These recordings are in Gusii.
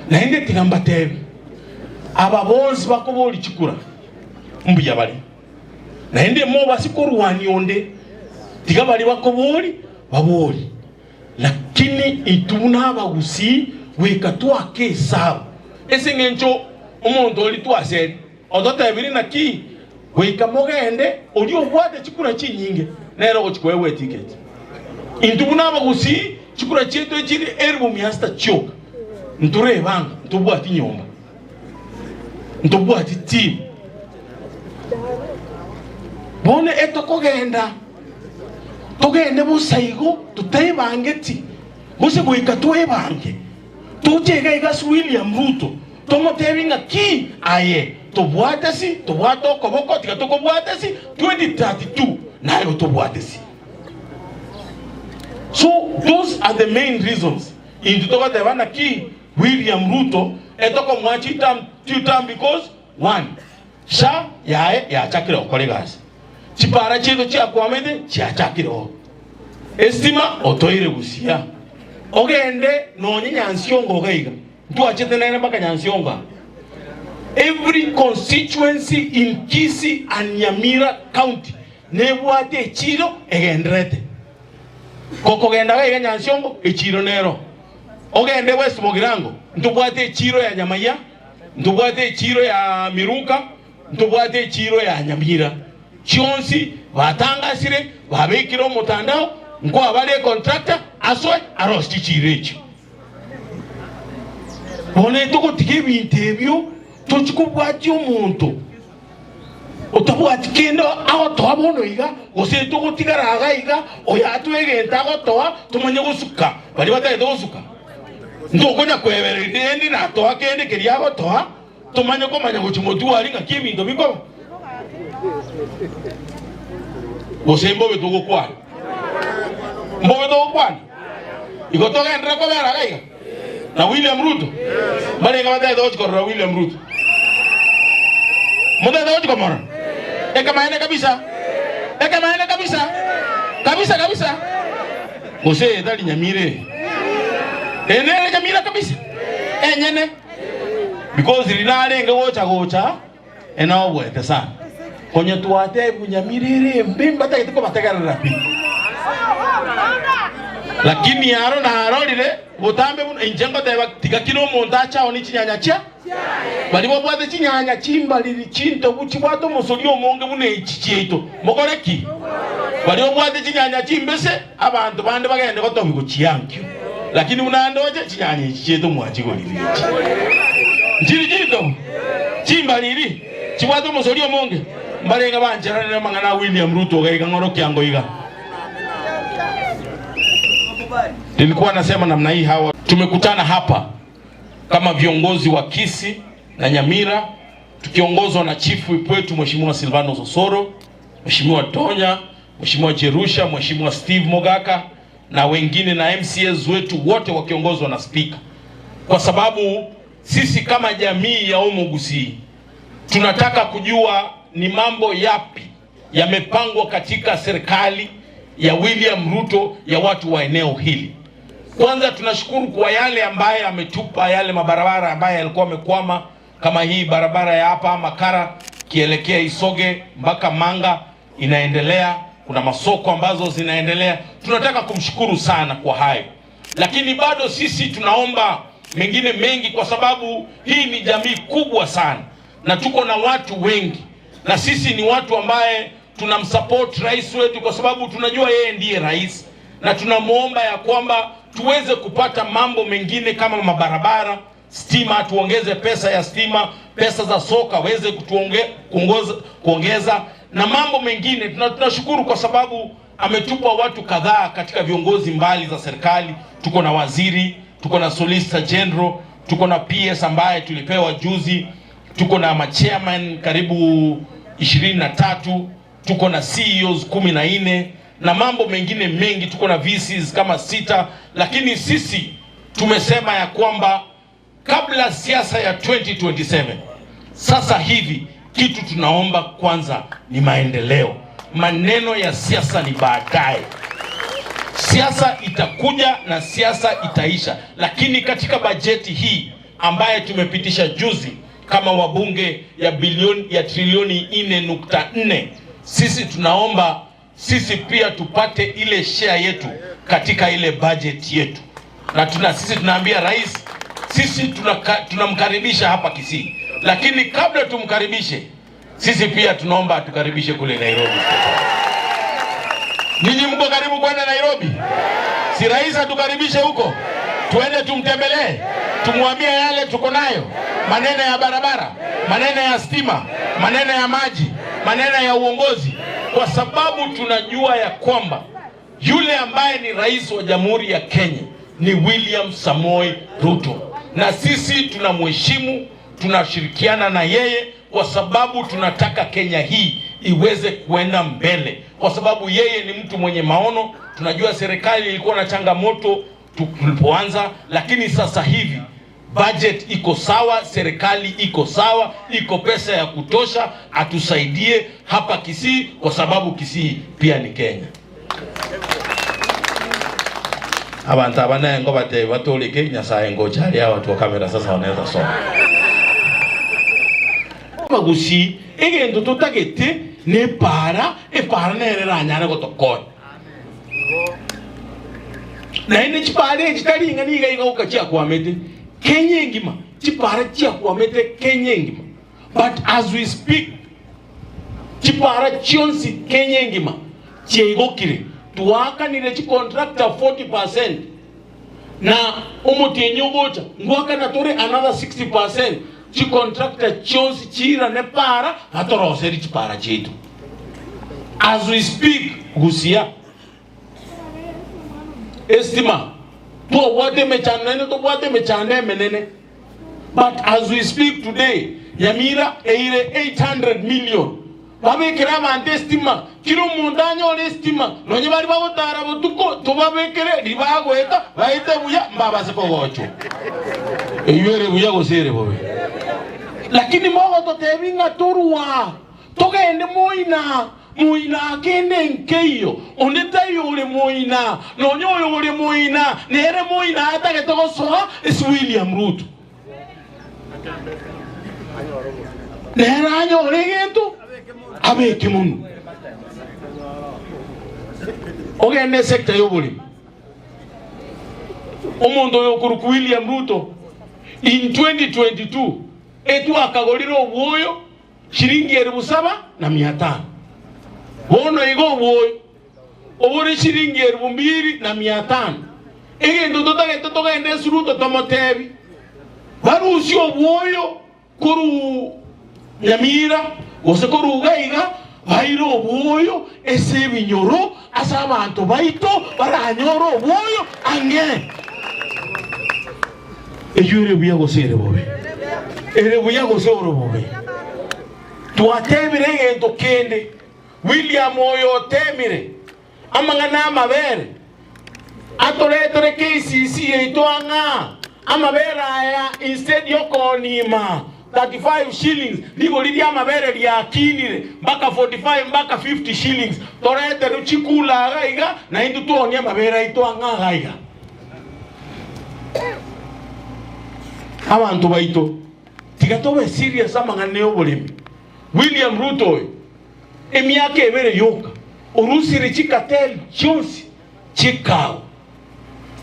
Naende tiga mbateebie, aba bonsi bakoboria chikura mbuya bare, naende mobase korwania onde, tiga baria bakoboria baborie. Lakini intwe buna abagusii goika toake esabu ase engencho omonto oria twaseria ototebirie naki goika mogende oria obwate chikura chinyinge nere ogochia koegwa etiketi. Intwe buna abagusii chikura chiaito echire elifu mia sita chioka ntorebanga ntobwati nyomba ntobwati team bono etokogenda Togende bosa igo totebangeti, gose goika twebange, toche iga iga ase William Ruto, tomotebie ng'a ki aye tobwate si, tobwate okoboko, tiga tokobwate si 2032 naye otobwate si. So those are the main reasons intwe togoteba naki William Ruto etokomoa chitam two term because one, Sha yaye yachakire gokora egasi, chipara chiaito chiakwamete chiachakire oo. Esitima otoire busia, ogende nonye Nyansiongo iga iga, ntwachete nere mpaka Nyansiongo aa. Every constituency in Kisii and Nyamira county nebwate echiro egenderete. Gokogenda iga iga Nyansiongo, echiro nero. Ogende West Mugirango, ntobwate echiro ya Nyamaiya, Ntobwate echiiro ya Miruka, ntobwate echiiro ya Nyamira, chionsi batangasire, babekire omotandao, nkoa bare econtractor asoe arose chichiiro echio. Bono etogotiga ebinto ebio tochi kobwatia omonto otabwati kende agotoa bono iga, gose togotigara iga iga, oyo atoe egento agotoa tomanye gosuka baria batagete gosuka. Ntokonya kwebereria rende natoa kende keria agotoa tomanye komanya gochia motwe aria ng'aki ebinto bikoba. Gose mbobe togokwana? Mbobe togokwana? Igo togenderere kobera iga iga na William Ruto? Mbarenge batagete gochia korora William Ruto? Motagete gochia komorora? Ekemaene kabisa, ekemaene kabisa, kabisa kabisa. Gose eye tari nyamira eye? Eye nere nyamira kabisa enyene because riria narenge gocha gocha enaoboete sana. Konya twatebigwa nyamira ere embe mbatagete kobategerera pi. Lakini aro narorire botambe buna inche ngoteba tiga kera omonto ache aonie chinyanya chia baria babwate chinyanya chimbariri chintobu chibwate omosori omonge buna echi chiaito. Mokore ki? Baria obwate chinyanya chimbese, abanto bande bagende gotobia gochia ankio. Lakini buna ndoche chinyanya echi chiaito mwachigorire echi nchiri chintobu chimbariri chibwate omosori omonge. Mbarenge bancheranire amang'ana a William Ruto iga iga ng'orokia ango iga. Nilikuwa nasema namna hii hawa tumekutana hapa kama viongozi wa Kisii na Nyamira tukiongozwa na chief whip wetu Mheshimiwa Silvanus Osoro, Mheshimiwa Tonya, Mheshimiwa Jerusha, Mheshimiwa Steve Mogaka na wengine na MCAs wetu wote wakiongozwa na speaker, kwa sababu sisi kama jamii ya Omogusii tunataka kujua ni mambo yapi yamepangwa katika serikali ya William Ruto ya watu wa eneo hili. Kwanza tunashukuru kwa yale ambaye ametupa yale mabarabara ambaye yalikuwa amekwama kama hii barabara ya hapa Makara kielekea Isoge mpaka Manga inaendelea, kuna masoko ambazo zinaendelea. Tunataka kumshukuru sana kwa hayo, lakini bado sisi tunaomba mengine mengi, kwa sababu hii ni jamii kubwa sana na tuko na watu wengi, na sisi ni watu ambaye tunamsupport rais wetu kwa sababu tunajua yeye ndiye rais, na tunamwomba ya kwamba tuweze kupata mambo mengine kama mabarabara, stima, tuongeze pesa ya stima, pesa za soka weze kutuonge, kuongoza, kuongeza na mambo mengine. Tunashukuru kwa sababu ametupa watu kadhaa katika viongozi mbali za serikali. Tuko na waziri, tuko na solicitor general, tuko na PS ambaye tulipewa juzi, tuko na machairman karibu 23, tuko na CEOs 14 na mambo mengine mengi, tuko na VCs kama sita, lakini sisi tumesema ya kwamba kabla siasa ya 2027 sasa hivi kitu tunaomba kwanza ni maendeleo. Maneno ya siasa ni baadaye. Siasa itakuja na siasa itaisha, lakini katika bajeti hii ambaye tumepitisha juzi kama wabunge ya bilioni ya trilioni 4.4. Sisi tunaomba sisi pia tupate ile share yetu katika ile budget yetu, na tuna sisi tunaambia rais, sisi tunamkaribisha hapa Kisii, lakini kabla tumkaribishe, sisi pia tunaomba atukaribishe kule Nairobi. Ninyi mko karibu kwenda Nairobi? Si rais atukaribishe huko, tuende tumtembelee, tumwambie yale tuko nayo, maneno ya barabara, maneno ya stima, maneno ya maji, maneno ya uongozi, kwa sababu tunajua ya kwamba yule ambaye ni rais wa Jamhuri ya Kenya ni William Samoei Ruto, na sisi tunamheshimu, tunashirikiana na yeye kwa sababu tunataka Kenya hii iweze kuenda mbele, kwa sababu yeye ni mtu mwenye maono. Tunajua serikali ilikuwa na changamoto tulipoanza, lakini sasa hivi budget iko sawa, serikali iko sawa, iko pesa ya kutosha, atusaidie hapa Kisii kwa sababu Kisii pia ni Kenya. Abantu aba naye ngo batebe batoleke Nyasaye ngocha aria watu wa kamera sasa wanaweza soma. Abagusii egento totagete nepaara, epaara nere eranyare gotokonya. Naende chipaara echi tari ing'ana iga iga goka chiakwamete Kenya engima, chipaara chiakwamete Kenya engima. But as we speak, chipaara chionsi Kenya engima chiaigokire, twaakanire chicontractor 40% na omotienyi ogocha ngoakana tore another 60% chicontractor chionsi chiirane paara batoroserie chipaara chiaito. As we speak, gusia estima twabwate emechando naende tobwate emechando emenene. But as we speak today, Nyamira eire 800 million babekere abanto estima, kera omonto anyore estima, nonye baria bagotara botuko tobabekere ribagoeta baete buya mbabase kogochwa. Eyio ere buya gose ere bobe? Lakini mogototebia ng'a torwa togende moina Moina kende nkeiyo, onde taiyo ore moina, nonya oyo ore moina nere moina atagete gosoa ase William Ruto. Nere anyore egento abeke monwe. Ogende esector y'oboremi. Omonto oyo okorokwa William Ruto in 2022 etwakagorire obwoyo Chiringi elifu saba na mia tano. Bono iga obwoyo obore chiringi elifu mbili na mia tano. Egento totagete togende esuruto tomotebi, barusie obwoyo korwa Nyamira gose korwa iga iga, baire obwoyo ase ebinyoro ase abanto baito baranyore obwoyo ang'e. Eyio ere buya gose ere bobe? Ere buya gose ore bobe? Twatebire egento kende, William oyo otemire amang'ana amabere atoretere KCC yaito ang'a amabere aya instead yokoonima 35 shillings rigori riamabere riakinire mpaka 45 mpaka 50 shillings toreterwe chikula iga iga naintwe twoonie amabere aito ang'a iga iga. Abanto baito, tiga tobe serious amang'ana y'oboremi. William Ruto oyo emiaka ebere yoka orusire chicartel chionsi chi'ekao.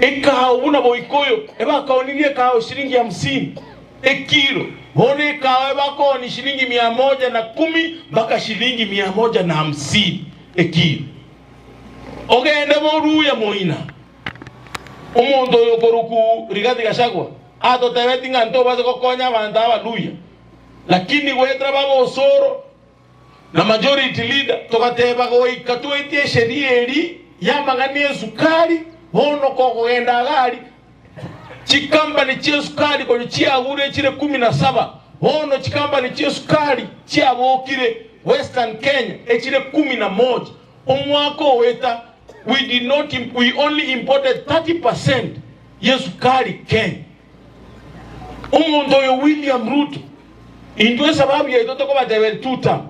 Ekao buna Boikoyo ebakaonirie ekao shilingi hamsini ekilo, bono ekao ebakoonia shilingi mia moja na kumi mpaka shilingi mia moja na hamsini ekilo. Ogende boruya moina. Omonto oyo okorokwa Rigathi Gachagua atotebetie ng'a ntobase gokonya abanto Abaluhya, lakini goetera baba Osoro na majority leader togateba goika toetie esheria eria y'amang'ana esukari, bono kogogenda iga aria chikampani chi'esukari konya chiagure chire kumi na saba, bono chikampani chi'esukari chiabokire Western Kenya echire kumi na moja. Omwaka ogoeta we did not we only imported 30 percent yesukari Kenya. Omonto oyo William Ruto intwe esababu yaito tokobatebera two term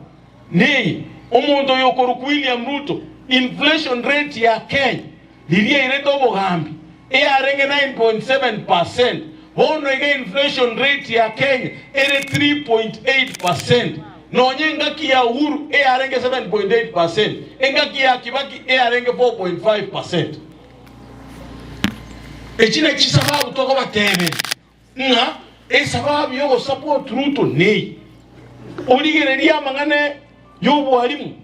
neye, omonto oyo okorokwa William Ruto inflation rate ya Kenya riria airete obogambi eyarenge 9.7 percent. Bono iga inflation rate ya Kenya ere 3.8 percent, nonye engaki ya Uhuru eyarenge 7.8 percent, engaki ya Kibaki eyarenge 4.5 percent. Echi nachi chisababu tokobateberia ng'a esababu yogosupport Ruto neye. Origererie amang'ana y'obwarimu,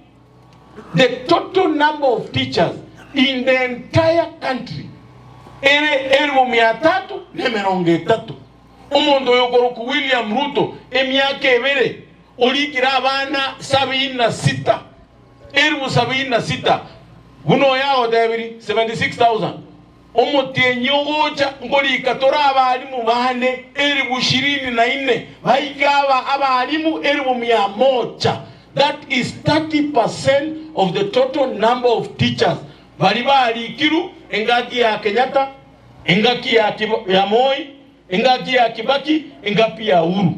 the total number of teachers in the entire country ere elifu mia tatu na emerongo etato. Omonto oyo okorokwa William Ruto emiaka ebere orikire abana sabini na sita, elifu sabini na sita, buna oyo agotebirie 76,000. Omotienyi ogocha nkorika tore abalimu bane elifu ishirini na ine, baike aba abalimu elifu mia moja, that is 30% of the total number of teachers baria barikirwe engaki ya Kenyatta, engaki ya Moi, engaki ya Kibaki, engapi ya Uhuru.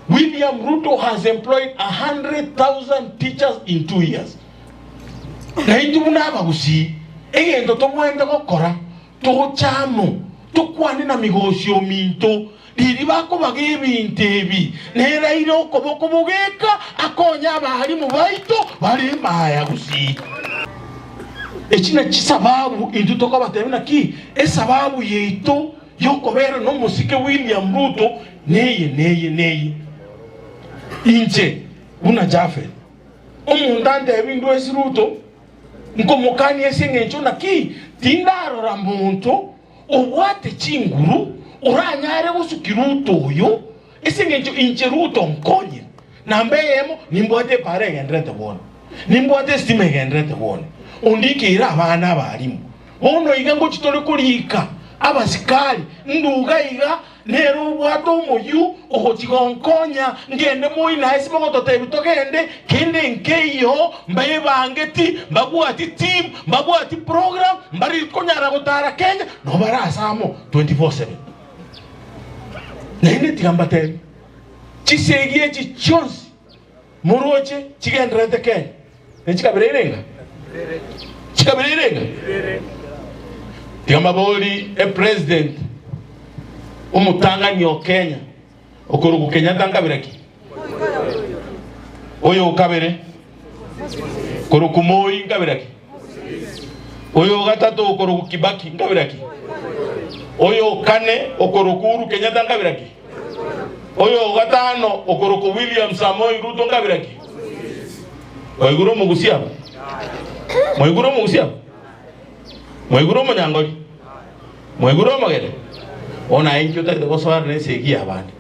William Ruto has employed 100,000 teachers in 2 years. Na intwe buna abagusii, egento tobwenerete gokora, togocha amo, tokwane na migosi ominto, riria bakobaga ebinto ebi, neraire okoboko bogeka akonye abalimu baito bare emaya gusii. Echi nachi chisababu intwe tokobatebia naki esababu yaito y'okobeera nomosike William Ruto neye neye neye. Inche buna Japhet, omonto antebi ndwesi Ruto, nkomokania ase engencho naki tindarora monto obwate chinguru oranyare gosukia Ruto oyo ase engencho inche Ruto nkonyire. Namba eyemo nimbwate epaara egendererete bwone, nimbwate esitima egendererete bwone, ondikeire abana abalimu. Bono iga ngochia tore korika abasikari, nduga iga nere obwate omoyio ogochia gonkonya ngende moino aye ase mogototebia togende, kende nkeiyo, mbaebangeti, mbabwati team, mbabwati program, mbari konyara gotara Kenya, nabo bare ase amo 24/7. Naende tiga mbatebie, chisegi echi chionsi moroche chigendererete Kenya, ne chikabira irenga? Chikabira irenga? Tiga mbaborie epresident omotang'ani o Kenya okorokwa Kenyatta nkabira ki? Oyo okabere korokwa Moi nkabira ki? Oyo ogatato okorokwa Kibaki nkabira ki? Oyo okane okorokwa Uhuru Kenyatta nkabira ki? Oyo ogatano okorokwa William Samoei Ruto nkabira ki? Mwaigure omogusia aba? Mwaigure omogusia aba? Mwaigure omonyangori? Mwaigure omogere? Bono aye inki otagete gosoana nesegi y'abande?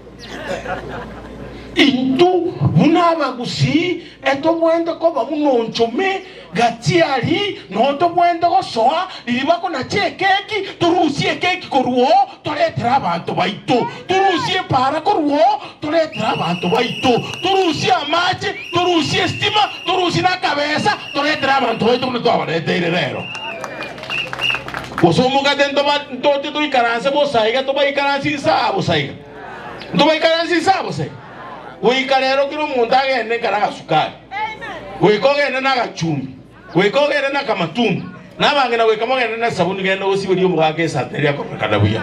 Intwe buna abagusii etobwenerete koba buna onchome gati aria noo tobwenerete gosoa riria bakonacha ekeki, torusie ekeki korwa oo toretere abanto baito, torusie epaara korwa oo toretere abanto baito, torusie amache, torusie estima, torusie na akabesa toretere abanto baito buna twabareteire rero. Gose omogate ntoba ntoche toikaranse bosa iga tobaikaranse inse aa bosa iga? Ntobaikaranse inse aa bosa iga? Goika rero kera omonto agende nkare agasukari, goika ogende na agachumbi, goika ogende na akamatumbo, na abang'ina goika mogende na esabuni genda osiberie omogaka esati eria akororekana buya.